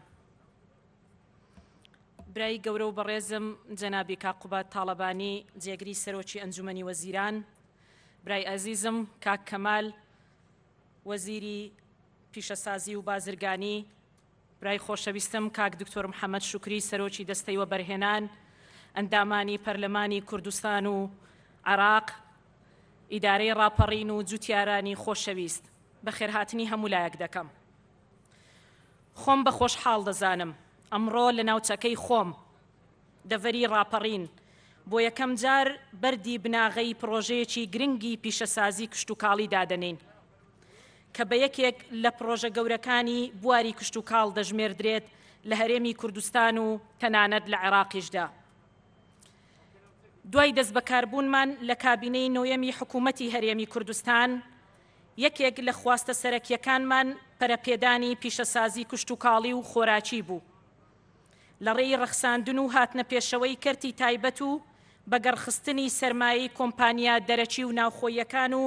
برای گەورە و بەڕێزم جەنابی کاک قوباد تاڵەبانی جێگری سەرۆکی ئەنجومەنی وەزیران، برای ئازیزم کاک کەمال وەزیری پیشەسازی و بازرگانی، برای خۆشەویستم کاک دکتۆر محەمەد شوکری سەرۆکی دەستەی وەبەرهێنان، ئەندامانی پەرلەمانی کوردستان و عێراق، ئیدارەی ڕاپەڕین و جوتیارانی خۆشەویست، بەخێرهاتنی هەموو لایەک دەکەم. خۆم بە خۆشحاڵ دەزانم ئەمڕۆ لە ناوچەکەی خۆم، دەڤەری ڕاپەڕین، بۆ یەکەم جار بەردی بناغەی پڕۆژەیەکی گرنگی پیشەسازی کشتوکاڵی دادەنێین کە بە یەکێک لە پڕۆژە گەورەکانی بواری کشتوکاڵ دەژمێردرێت لە هەرێمی کوردستان و تەنانەت لە عێراقیشدا. دوای دەستبەکاربوونمان لە کابینەی نۆیەمی حکوومەتی هەرێمی کوردستان، یەکێک لە خواستە سەرەکییەکانمان پەرەپێدانی پیشەسازی کشتوکاڵی و خۆراکی بوو. لە ڕێی ڕەخساندن و هاتنە پێشەوەی کەرتی تایبەت و بەگەڕخستنی سەرمایەی کۆمپانیا دەرەکی و ناوخۆییەکان و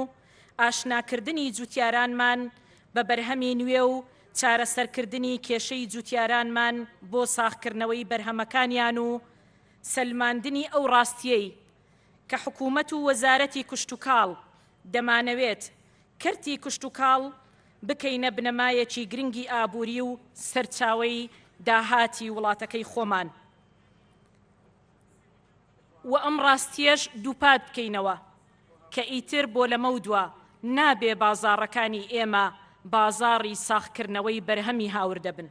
ئاشناکردنی جوتیارانمان بە بەرهەمی نوێ و چارەسەرکردنی کێشەی جوتیارانمان بۆ ساغکردنەوەی بەرهەمەکانیان و سەلماندنی ئەو ڕاستییەی کە حکوومەت و وەزارەتی کشتوکاڵ دەمانەوێت کەرتی کشتوکاڵ بکەینە بنەمایەکی گرنگی ئابووری و سەرچاوەی داهاتی وڵاتەکەی خۆمان و ئەم ڕاستییەش دووپات بکەینەوە کە ئیتر بۆ لەمەودوا نابێ بازاڕەکانی ئێمە بازاڕی ساغکردنەوەی بەرهەمی هاوردە بن.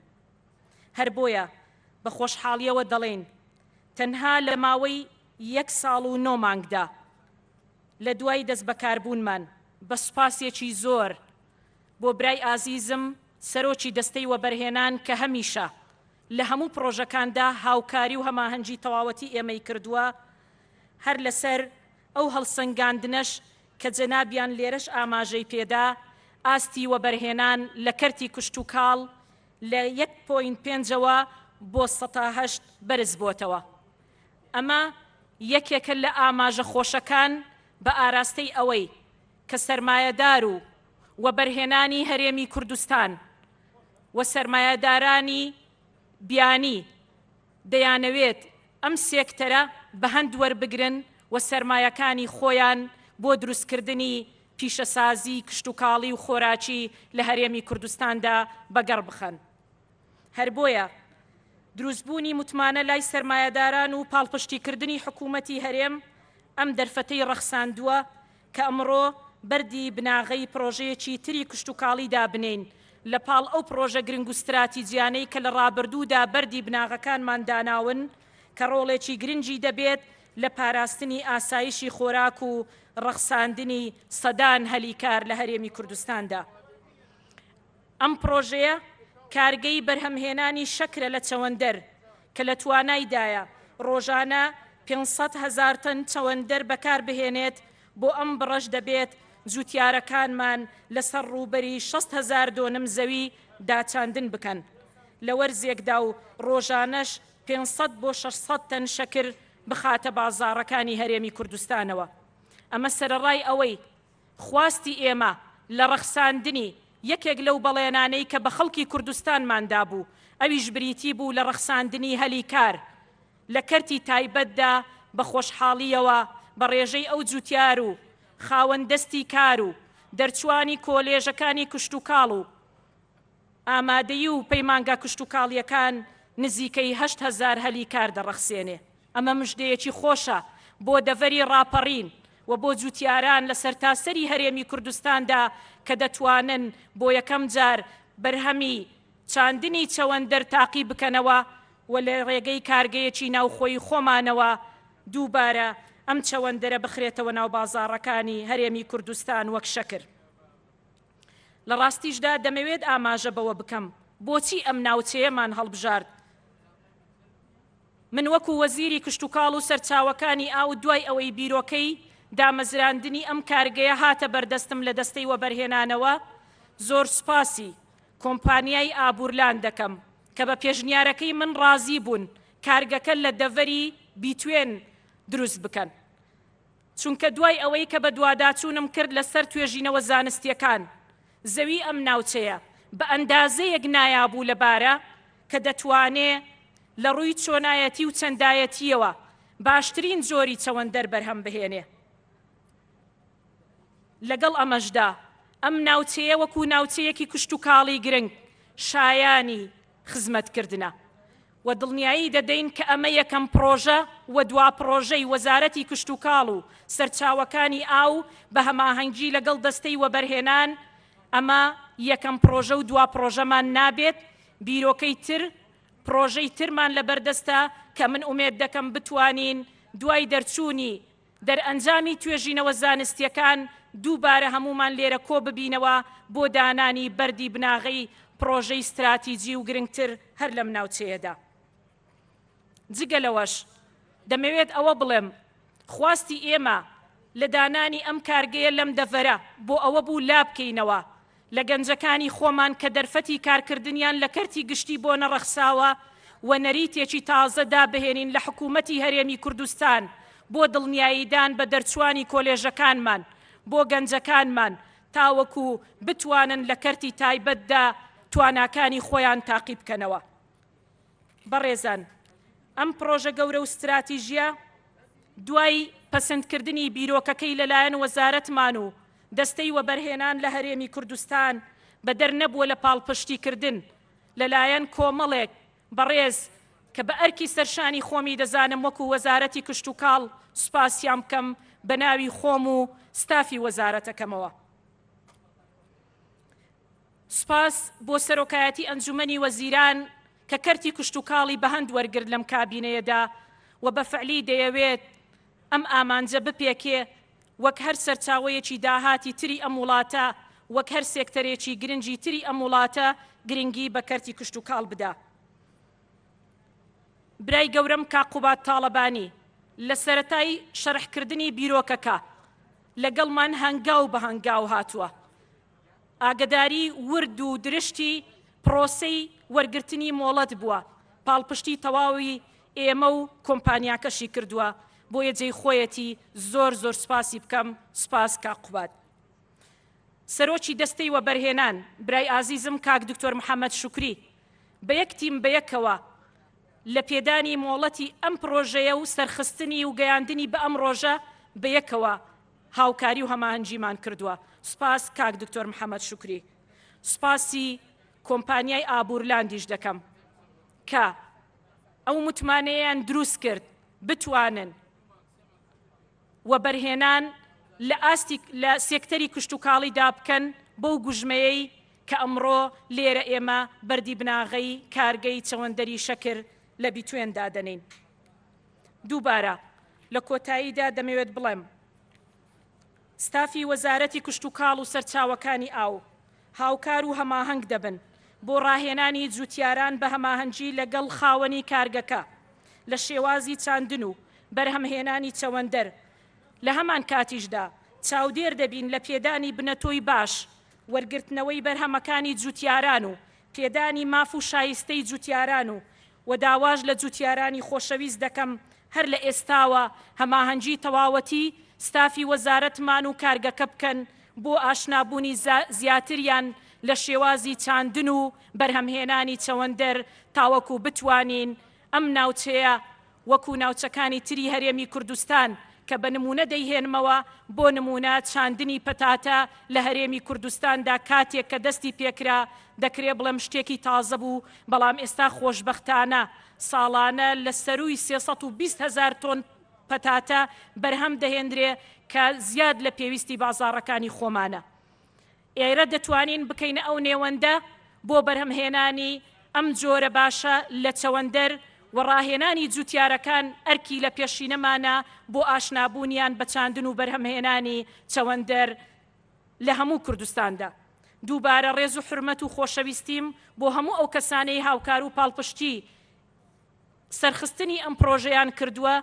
هەر بۆیە بە خۆشحاڵییەوە دەڵێین تەنها لە ماوەی یەک ساڵ و نۆ مانگدا لە دوای دەستبەکاربوونمان بە سوپاسێکی زۆر بۆ برای ئازیزم سەرۆکی دەستەی وەبەرهێنان کە هەمیشە لە هەموو پڕۆژەکاندا هاوکاری و هەماهەنگی تەواوەتی ئێمەی کردووە هەر لەسەر ئەو هەڵسەنگاندنەش کە جەنابیان لێرەش ئاماژەی پێدا ئاستی وەبەرهێنان لە کەرتی کشتوکاڵ لە یەک پۆینت پێنجەوە بۆ سەتا هەشت بەرزبۆتەوە. ئەمە یەکێکە لە ئاماژە خۆشەکان بە ئاراستەی ئەوەی کە سەرمایەدار و وەبەرهێنانی هەرێمی کوردستان و سەرمایەدارانی بیانی دەیانەوێت ئەم سێکتەرە بە هەند وەربگرن و سەرمایەکانی خۆیان بۆ دروستکردنی پیشەسازی کشتوکاڵی و خۆراکی لە هەرێمی کوردستاندا بەگەڕ بخەن. هەر بۆیە. دروستبوونی متمانە لای سەرمایەداران و پاڵپشتیکردنی حکوومەتی هەرێم ئەم دەرفەتەی ڕەخساندووە کە ئەمڕۆ بەردی بناغەی پڕۆژەیەکی تری کشتوکاڵی دابنێین لە پاڵ ئەو پڕۆژە گرنگ و ستراتیجیانەی کە لە ڕابردوودا بەردی بناغەکانمان داناون کە ڕۆڵێکی گرنگی دەبێت لە پاراستنی ئاسایشی خۆراک و ڕەخساندنی سەدان هەلی کار لە هەرێمی کوردستاندا. ئەم پڕۆژەیە کارگەی بەرهەمهێنانی شەکرە لە چەوەندەر کە لە توانایدایە ڕۆژانە 500 هەزار تەن چەوەندەر بەکاربهێنێت، بۆ ئەم بڕەش دەبێت جوتیارەکانمان لەسەر ڕووبەری 60 هەزار دۆنم زەوی داچاندن بکەن لە وەرزێکدا و ڕۆژانەش 500 بۆ 600 تەن شەکر بخاتە بازاڕەکانی هەرێمی کوردستانەوە. ئەمە سەرەڕای ئەوەی خواستی ئێمە لە ڕەخساندنی یەکێک لەو بەڵێنانەی کە بە خەڵکی کوردستانمان دابوو، ئەویش بریتی بوو لە ڕەخساندنی هەلی کار لە کەرتی تایبەتدا بە خۆشحاڵییەوە بە ڕێژەی ئەو جوتیار و خاوەن دەستی کار و دەرچووانی کۆلێژەکانی کشتوکاڵ و ئامادەیی و پەیمانگا کشتوکاڵییەکان نزیکەی 8000 هەلی کار دەڕەخسێنێ. ئەمە مژدەیەکی خۆشە بۆ دەڤەری ڕاپەڕین و بۆ جوتیاران لە سەرتاسەری هەرێمی کوردستاندا کە دەتوانن بۆ یەکەم جار بەرهەمی چاندنی چەوەندەر تاقی بکەنەوە و لە ڕێگەی کارگەیەکی ناوخۆیی خۆمانەوە دووبارە ئەم چەوەندەرە بخرێتەوە ناو بازاڕەکانی هەرێمی کوردستان وەک شەکر. لە ڕاستیشدا دەمەوێت ئاماژە بەوە بکەم بۆچی ئەم ناوچەیەمان هەڵبژارد. من وەکو وەزیری کشتوکاڵ و سەرچاوەکانی ئاو دوای ئەوەی بیرۆکەی دامەزراندنی ئەم کارگەیە هاتە بەردەستم لە دەستەی وەبەرهێنانەوە زۆر سوپاسی کۆمپانیای ئابورلاند دەکەم کە بە پێشنیارەکەی من ڕازی بوون کارگەکە لە دەڤەری بیتوێن دروست بکەن. چونکە دوای ئەوەی کە بەدواداچوونم کرد لەسەر توێژینەوە زانستییەکان، زەوی ئەم ناوچەیە بە ئەندازەیەک نایاب و لەبارە کە دەتوانێ لە ڕووی چۆنایەتی و چەندایەتییەوە باشترین جۆری چەوەندەر بەرهەم بهێنێ. لەگەڵ ئەمەشدا ئەم ناوچەیە وەکوو ناوچەیەکی کشتوکاڵی گرنگ شایانی خزمەتکردنە. و دڵنیایی دەدەین کە ئەمە یەکەم پڕۆژە و دوا پڕۆژەی وەزارەتی کشتوکاڵ و سەرچاوەکانی ئاو بە هەماهەنگی لەگەڵ دەستەی وەبەرهێنان، ئەمە یەکەم پڕۆژە و دوا پڕۆژەمان نابێت، بیرۆکەی تر، پڕۆژەی ترمان لەبەردەستە کە من ئومێد دەکەم بتوانین دوای دەرچوونی دەرئەنجامی توێژینەوە زانستییەکان دووبارە هەموومان لێرە کۆببینەوە بۆ دانانی بەردی بناغەی پڕۆژەی ستراتیجی و گرنگتر هەر لەم ناوچەیەدا. جگە لەوەش دەمەوێت ئەوە بڵێم خواستی ئێمە لە دانانی ئەم کارگەیە لەم دەڤەرە بۆ ئەوە بوو لابکەینەوە لە گەنجەکانی خۆمان کە دەرفەتی کارکردنیان لە کەرتی گشتی بۆ نەڕەخساوە و نەریتێکی تازە دابهێنین لە حکوومەتی هەرێمی کوردستان بۆ دڵنیاییدان بە دەرچووانی کۆلێژەکانمان بۆ گەنجەکانمان تاوەکو بتوانن لە کەرتی تایبەتدا تواناکانی خۆیان تاقی بکەنەوە. بەڕێزان ئەم پڕۆژە گەورە و ستراتیژییە دوای پەسەندکردنی بیرۆکەکەی لەلایەن وەزارەتمان و دەستەی وەبەرهێنان لە هەرێمی کوردستان بەدەر نەبووە لە پاڵپشتیکردن لەلایەن کۆمەڵێک بەڕێز کە بە ئەرکی سەرشانی خۆمی دەزانم وەکو وەزارەتی کشتوکاڵ سوپاسیان بکەم بە ناوی خۆم و ستافی وەزارەتەکەمەوە. سوپاس بۆ سەرۆکایەتی ئەنجومەنی وەزیران کە کەرتی کشتوکاڵی بەهەند وەرگرت لەم کابینەیەدا و بە فعلی دەیەوێت ئەم ئامانجە بپێکێ وەک هەر سەرچاوەیەکی داهاتی تری ئەم وڵاتە، وەک هەر سێکتەرێکی گرنگی تری ئەم وڵاتە گرنگی بە کەرتی کشتوکاڵ بدا. برای گەورەم کاک قوباد تاڵەبانی لە سەرەتای شەرحکردنی بیرۆکەکە لەگەڵمان هەنگاو بە هەنگاو هاتووە. ئاگەداری ورد و درشتی پرۆسەی وەرگرتنی مۆڵەت بووە، پاڵپشتی تەواوی ئێمە و کۆمپانیاکەشی کردووە، بۆیە جێی خۆیەتی زۆر زۆر سوپاسی بکەم، سوپاس کاک قوباد. سەرۆکی دەستەی وەبەرهێنان، برای ئازیزم کاک دکتۆر محەمەد شوکری، بە یەک تیم بەیەکەوە لە پێدانی مۆڵەتی ئەم پرۆژەیە و سەرخستنی و گەیاندنی بە ئەم ڕۆژە بەیەکەوە هاوکاری و هەماهەنگیمان کردووە. سوپاس کاک دکتۆر محەمەد شوکری. سوپاسی کۆمپانیای ئابورلاندیش دەکەم کە. ئەو متمانەیەیان دروست کرد بتوانن وەبەرهێنان لە ئاستی لە سێکتەری کشتوکاڵیدا بکەن بەو گوژمەیەی کە ئەمڕۆ لێرە ئێمە بەردی بناغەی کارگەی چەوەندەری شەکر لە بیتوێن دادەنێین. دووبارە لە کۆتاییدا دەمەوێت بڵێم، ستافی وەزارەتی کشتوکاڵ و سەرچاوەکانی ئاو هاوکار و هەماهەنگ دەبن بۆ ڕاهێنانی جوتیاران بە هەماهەنگی لەگەڵ خاوەنی کارگەکە لە شێوازی چاندن و بەرهەمهێنانی چەوەندەر، لە هەمانکاتیشدا چاودێر دەبین لە پێدانی بنەتۆی باش، وەرگرتنەوەی بەرهەمەکانی جوتیاران و پێدانی ماف و شایستەی جوتیاران و و داواش لە جوتیارانی خۆشەویست دەکەم هەر لە ئێستاوە هەماهەنگی تەواوەتی ستافی وەزارەتمان و کارگەکە بکەن بۆ ئاشنابوونی زیاتریان لە شێوازی چاندن و بەرهەمهێنانی چەوەندەر تاوەکو بتوانین ئەم ناوچەیە وەکو ناوچەکانی تری هەرێمی کوردستان کە بە نموونە دەیهێنمەوە، بۆ نموونە چاندنی پەتاتە لە هەرێمی کوردستاندا کاتێک کە دەستی پێکرا دەکرێ بڵێم شتێکی تازە بوو، بەڵام ئێستا خۆشبەختانە ساڵانە لە سەرووی 320 هەزار تۆن پەتاتە بەرهەم دەهێنرێ کە زیاد لە پێویستی بازاڕەکانی خۆمانە. ئێرە دەتوانین بکەینە ئەو نێوەندە بۆ بەرهەمهێنانی ئەم جۆرە باشە لە چەوەندەر و ڕاهێنانی جوتیارەکان ئەرکی لە پێشینەمانە بۆ ئاشنابوونیان بە چاندن و بەرهەمهێنانی چەوەندەر لە هەموو کوردستاندا. دووبارە ڕێز و حورمەت و خۆشەویستیم بۆ هەموو ئەو کەسانەی هاوکار و پاڵپشتی سەرخستنی ئەم پڕۆژەیان کردووە،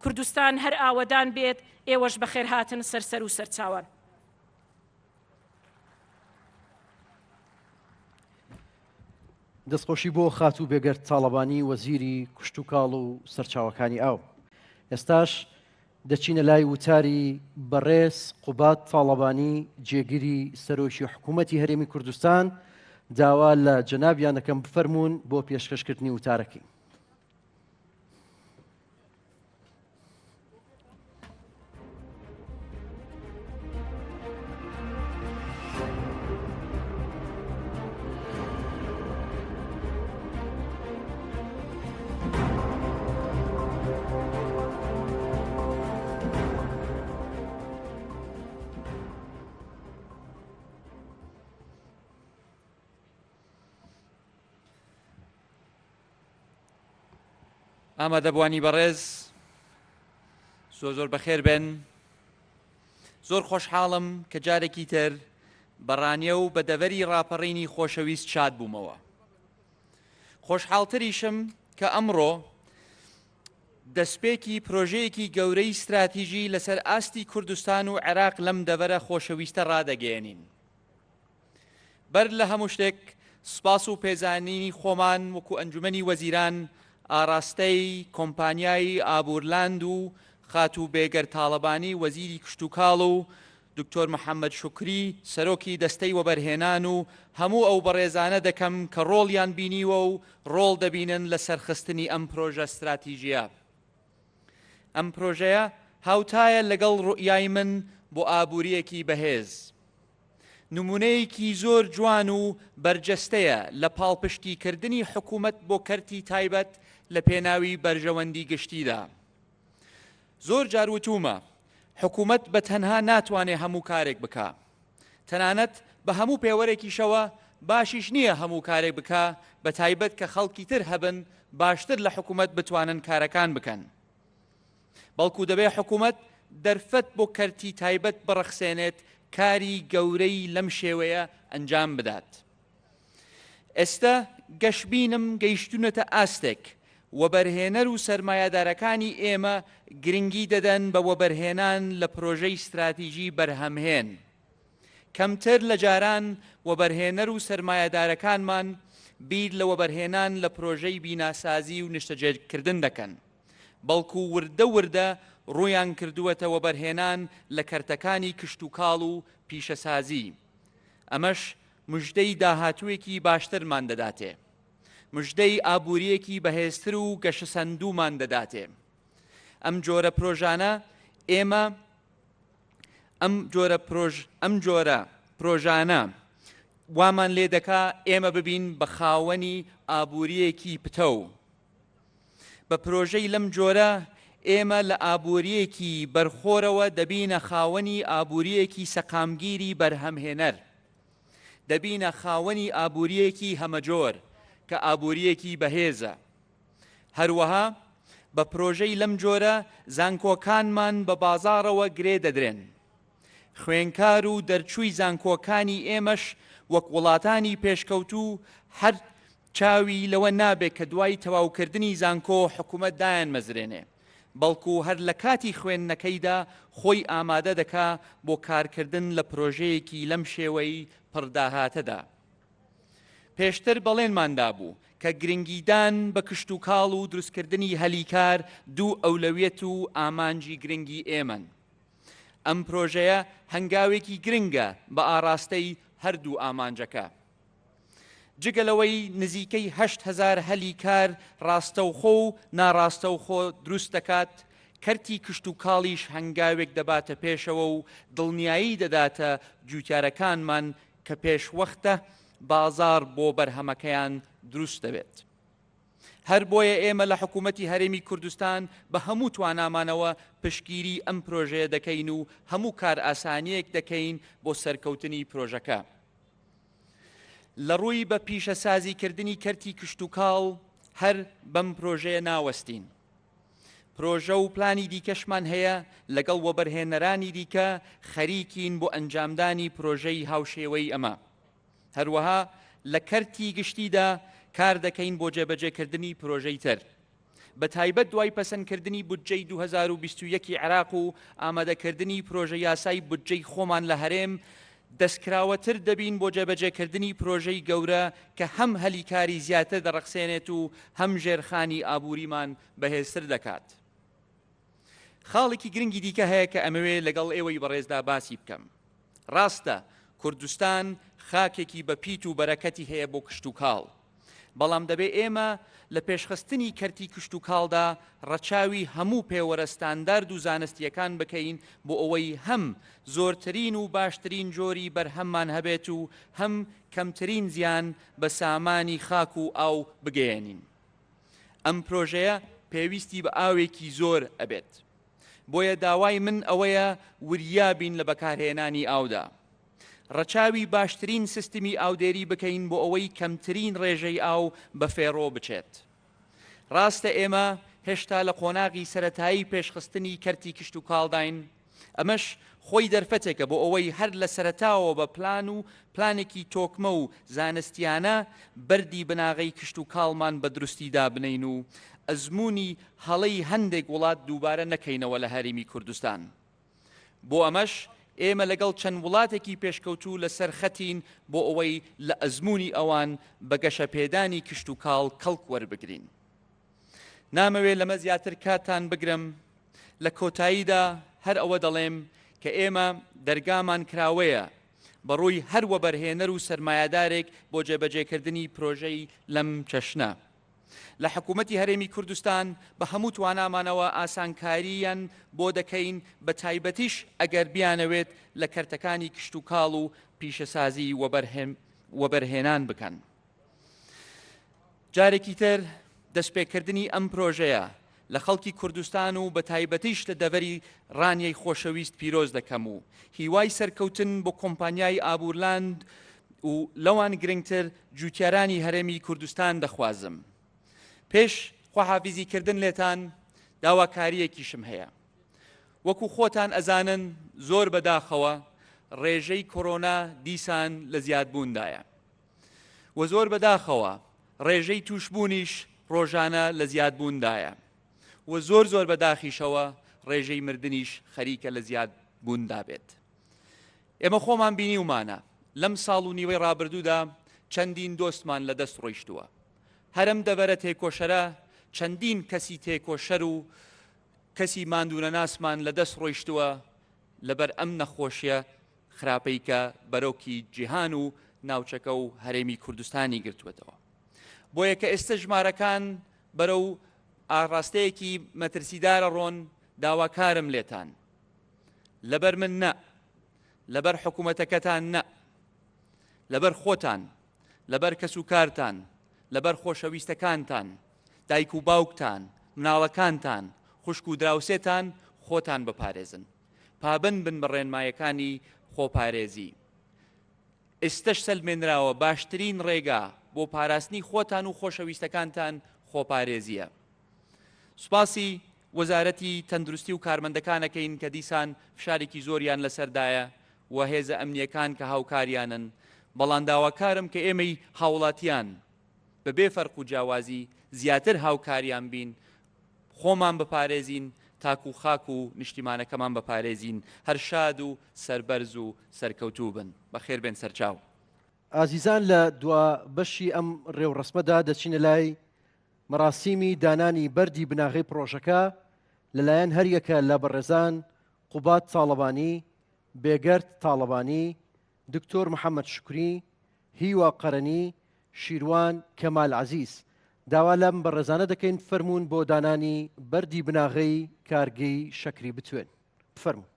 کوردستان هەر ئاوەدان بێت، ئێوەش بەخێرهاتن سەر سەر و سەرچاوان. دەستخۆشی بۆ خاتوو بێگەرد تاڵەبانی وەزیری کشتوکاڵ و سەرچاوەکانی ئاو. ئێستاش دەچینە لای وتاری بەڕێز قوباد تاڵەبانی جێگری سەرۆکی حکوومەتی هەرێمی کوردستان داوا لە جەنابیان دەکەم بفەرموون بۆ پێشکەشکردنی وتارەکەی. ئامادەبووانی بەڕێز زۆر زۆر بەخێر بێن زۆر خۆشحاڵم کە جارێکی تر بەڕانیە و بە دەڤەری ڕاپەڕینی خۆشەویست شاد بوومەوە خۆشحاڵتریشم کە ئەمڕۆ دەستپێکی پرۆژەیەکی گەورەی ستراتیژی لەسەر ئاستی کوردستان و عێراق لەم دەڤەرە خۆشەویستە ڕادەگەیەنین. بەر لە هەموو شتێک سوپاس و پێزانینی خۆمان وەکو ئەنجومەنی وەزیران ئاراستەی کۆمپانیای ئابورلاند و خاتوو بێگەرد تاڵەبانی وەزیری کشتوکاڵ و دکتۆر محەمەد شوکری سەرۆکی دەستەی وەبەرهێنان و هەموو ئەو بەڕێزانە دەکەم کە ڕۆڵیان بینیوە و ڕۆڵ دەبینن لە سەرخستنی ئەم پرۆژە ستراتیژییە. ئەم پرۆژەیە هاوتایە لەگەڵ ڕوئیای من بۆ ئابوورییەکی بەهێز. نموونەیەکی زۆر جوان و بەرجەستەیە لە پاڵپشتیکردنی حکومەت بۆ کەرتی تایبەت لە پێناوی بەرژەوەندی گشتیدا. زۆر جار وتوومە حکومەت بە تەنها ناتوانێ هەموو کارێک بکا. تەنانەت بە هەموو پێوەرێکیشەوە باشیش نییە هەموو کارێک بکا بە تایبەت کە خەڵکی تر هەبن باشتر لە حکومەت بتوانن کارەکان بکەن. بەڵکو دەبێ حکومەت دەرفەت بۆ کەرتی تایبەت بڕەخسێنێت کاری گەورەی لەم شێوەیە ئەنجام بدات. ئێستە گەشبینم گەیشتوونەتە ئاستێک وەبەرهێنەر و سەرمایەدارەکانی ئێمە گرنگی دەدەن بە وەبەرهێنان لە پرۆژەی ستراتیژی بەرهەمهێن. کەمتر لە جاران وەبەرهێنەر و سەرمایەدارەکانمان بیر لە وەبەرهێنان لە پرۆژەی بیناسازی و نیشتەجێکردن دەکەن، بەڵکو وردە وردە ڕوویان کردووەتە وەبەرهێنان لە کەرتەکانی کشتوکاڵ و پیشەسازی. ئەمەش مژدەی داهاتووێکی باشترمان دەداتێ. مژدەی ئابوورییەکی بەهێزتر و گەشەسەندوومان دەداتێ. ئەم جۆرە پرۆژانە ئێمە ئەم جۆرە پرۆژ ئەم جۆرە پرۆژانە وامان لێ دەکا ئێمە ببین بە خاوەنی ئابوورییەکی پتەو. بە پرۆژەی لەم جۆرە ئێمە لە ئابوورییەکی بەرخۆرەوە دەبینە خاوەنی ئابوورییەکی سەقامگیری بەرهەمهێنەر. دەبینە خاوەنی ئابوورییەکی هەمەجۆر کە ئابوورییەکی بەهێزە. هەروەها بە پرۆژەی لەم جۆرە زانکۆکانمان بە بازاڕەوە گرێ دەدرێن. خوێنکار و دەرچووی زانکۆکانی ئێمەش وەک وڵاتانی پێشکەوتوو هەر چاوی لەوە نابێ کە دوای تەواوکردنی زانکۆ حکومەت دایانمەزرێنێ، بەڵکو هەر لە کاتی خوێندنەکەیدا خۆی ئامادە دەکا بۆ کارکردن لە پرۆژەیەکی لەم شێوەی پڕ داهاتەدا. پێشتر بەڵێنمان دابوو کە گرنگیدان بە کشتوکاڵ و دروستکردنی هەلی کار دوو ئەولەویەت و ئامانجی گرنگی ئێمەن. ئەم پرۆژەیە هەنگاوێکی گرنگە بە ئاڕاستەی هەردوو ئامانجەکە. جگە لەوەی نزیکەی 8000 هەلی کار ڕاستەوخۆ و ناڕاستەوخۆ دروست دەکات، کەرتی کشتوکاڵیش هەنگاوێک دەباتە پێشەوە و دڵنیایی دەداتە جووتیارەکانمان کە پێشوەختە بازاڕ بۆ بەرهەمەکەیان دروست دەبێت. هەر بۆیە ئێمە لە حکوومەتی هەرێمی کوردستان بە هەموو توانامانەوە پشتگیری ئەم پرۆژەیە دەکەین و هەموو کارئاسانییەک دەکەین بۆ سەرکەوتنی پرۆژەکە. لە ڕووی بە پیشەسازیکردنی کەرتی کشتوکاڵ هەر بەم پرۆژەیە ناوەستین. پرۆژە و پلانی دیکەشمان هەیە، لەگەڵ وەبەرهێنەرانی دیکە خەریکین بۆ ئەنجامدانی پرۆژەی هاوشێوەی ئەمە. هەروەها لە کەرتی گشتیدا کار دەکەین بۆ جێبەجێکردنی پرۆژەی تر. بە تایبەت دوای پەسەندکردنی بودجەی 2021 ی عێراق و ئامادەکردنی پرۆژە یاسای بودجەی خۆمان لە هەرێم، دەستکراوەتر دەبین بۆ جێبەجێکردنی پرۆژەی گەورە کە هەم هەلی کاری زیاتر دەڕەخسێنێت و هەم ژێرخانی ئابووریمان بەهێزتر دەکات. خاڵێکی گرنگی دیکە هەیە کە ئەمەوێ لەگەڵ ئێوەی بەڕێزدا باسی بکەم. ڕاستە کوردستان خاکێکی بەپیت و بەرەکەتی هەیە بۆ کشتوکاڵ، بەڵام دەبێ ئێمە لە پێشخستنی کەرتی کشتوکاڵدا ڕەچاوی هەموو پێوەرە ستاندارد و زانستییەکان بکەین بۆ ئەوەی هەم زۆرترین و باشترین جۆری بەرهەممان هەبێت و هەم کەمترین زیان بە سامانی خاک و ئاو بگەیەنین. ئەم پرۆژەیە پێویستی بە ئاوێکی زۆر ئەبێت. بۆیە داوای من ئەوەیە وریا بین لە بەکارهێنانی ئاودا. ڕەچاوی باشترین سیستمی ئاودێری بکەین بۆ ئەوەی کەمترین ڕێژەی ئاو بەفێڕۆ بچێت. ڕاستە ئێمە هێشتا لە قۆناغی سەرەتایی پێشخستنی کەرتی کشتوکاڵداین، ئەمەش خۆی دەرفەتێکە بۆ ئەوەی هەر لە سەرەتاوە بە پلان و پلانێکی تۆکمە و زانستیانە بەردی بناغەی کشتوکاڵمان بە دروستی دابنێین و ئەزموونی هەڵەی هەندێک وڵات دووبارە نەکەینەوە لە هەرێمی کوردستان. بۆ ئەمەش ئێمە لەگەڵ چەند وڵاتێکی پێشکەوتوو لەسەر خەتین بۆ ئەوەی لە ئەزموونی ئەوان بە گەشەپێدانی کشتوکاڵ کەڵک وەربگرین. نامەوێ لەمە زیاتر کاتتان بگرم، لە کۆتاییدا هەر ئەوە دەڵێم کە ئێمە دەرگامان کراوەیە بەڕووی هەر وەبەرهێنەر و سەرمایەدارێک بۆ جێبەجێکردنی پرۆژەی لەم چەشنە. لە حکوومەتی هەرێمی کوردستان بە هەموو توانامانەوە ئاسانکارییان بۆ دەکەین، بە تایبەتیش ئەگەر بیانەوێت لە کەرتەکانی کشتوکاڵ و پیشەسازی وەبەرهێنان بکەن. جارێکی تر دەستپێکردنی ئەم پرۆژەیە لە خەڵکی کوردستان و بە تایبەتیش لە دەڤەری ڕانیەی خۆشەویست پیرۆز دەکەم و هیوای سەرکەوتن بۆ کۆمپانیای ئابوورلاند و لەوان گرنگتر جوتیارانی هەرێمی کوردستان دەخوازم. پێش خواحافیزی کردن لێتان داواکارییەکیشم هەیە. وەکو خۆتان ئەزانن زۆر بەداخەوە ڕێژەی کۆرۆنا دیسان لە زیادبووندایە و زۆر بەداخەوە ڕێژەی تووشبوونیش ڕۆژانە لە زیادبووندایە و زۆر زۆر بەداخیشەوە ڕێژەی مردنیش خەریکە لە زیادبووندا بێت. ئێمە خۆمان بینیومانە لەم ساڵ و نیوەی ڕابردوودا چەندین دۆستمان لە دەست ڕۆیشتووە. هەر ئەم دەڤەرە تێکۆشەرە چەندین کەسی تێکۆشەر و کەسی ماندوونەناسمان لە دەست ڕۆیشتووە لەبەر ئەم نەخۆشیە خراپەی کە بەرۆکی جیهان و ناوچەکە و هەرێمی کوردستانی گرتووەتەوە. بۆیە کە ئێستە ژمارەکان بەرەو ئاڕاستەیەکی مەترسیدارە ڕۆن داواکارم لێتان لەبەر من نا، لەبەر حکومەتەکەتان نا، لەبەر خۆتان، لەبەر کەسوکارتان، لەبەر خۆشەویستەکانتان، دایک و باوکتان، مناڵەکانتان، خوشک و دراوسێتان، خۆتان بپارێزن. پابەند بن بە ڕێنمایەکانی خۆپارێزی. ئێستەش سەلمێنراوە باشترین ڕێگا بۆ پاراستنی خۆتان و خۆشەویستەکانتان خۆپارێزییە. سوپاسی وەزارەتی تەندروستی و کارمەندەکان ئەکەین کە دیسان فشارێکی زۆریان لەسەردایە و هێزە ئەمنییەکان کە هاوکاریانن، بەڵام داواکارم کە ئێمەی هاوڵاتیان بەبێ فەرق و جیاوازی زیاتر هاوکاریان بین، خۆمان بپارێزین تاکو خاک و نیشتیمانەکەمان بپارێزین، هەر شاد و سەربەرز و سەرکەوتوو بن. بەخێربێن سەرچاو. ئازیزان لە دوا بەشی ئەم ڕێوڕەسمەدا دەچینە لای مەراسیمی دانانی بەردی بناغەی پڕۆژەکە لەلایەن هەریەکە لە بەڕێزان قوباد تاڵەبانی، بێگەرد تاڵەبانی، دکتۆر محەمەد شوکری، هیوا قەرەنی، شیروان کەمال عەزیز. داوا لەم بەڕێزانە دەکەین بفەرموون بۆ دانانی بەردی بناغەی کارگەی شەکری بتوێن. بفەرموون.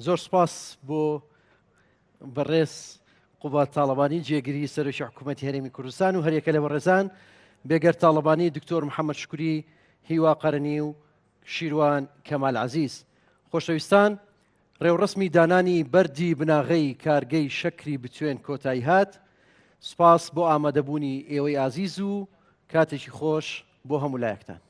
زۆر سپاس بۆ بەڕێز قوباد تاڵەبانی جێگری سەرۆکی حکوومەتی هەرێمی کوردستان و هەریەکە لە بەڕێزان بێگەر تاڵەبانی دکتۆر محەممەد شکری هیوا قەرنی و شیروان کەمال عزیز خۆشەویستان ڕێوڕەسمی دانانی بەردی بناغەی کارگەی شەکری بتوێن کۆتایی هات سپاس بۆ ئامادەبوونی ئێوەی ئازیز و کاتێکی خۆش بۆ هەموو لایەکتان.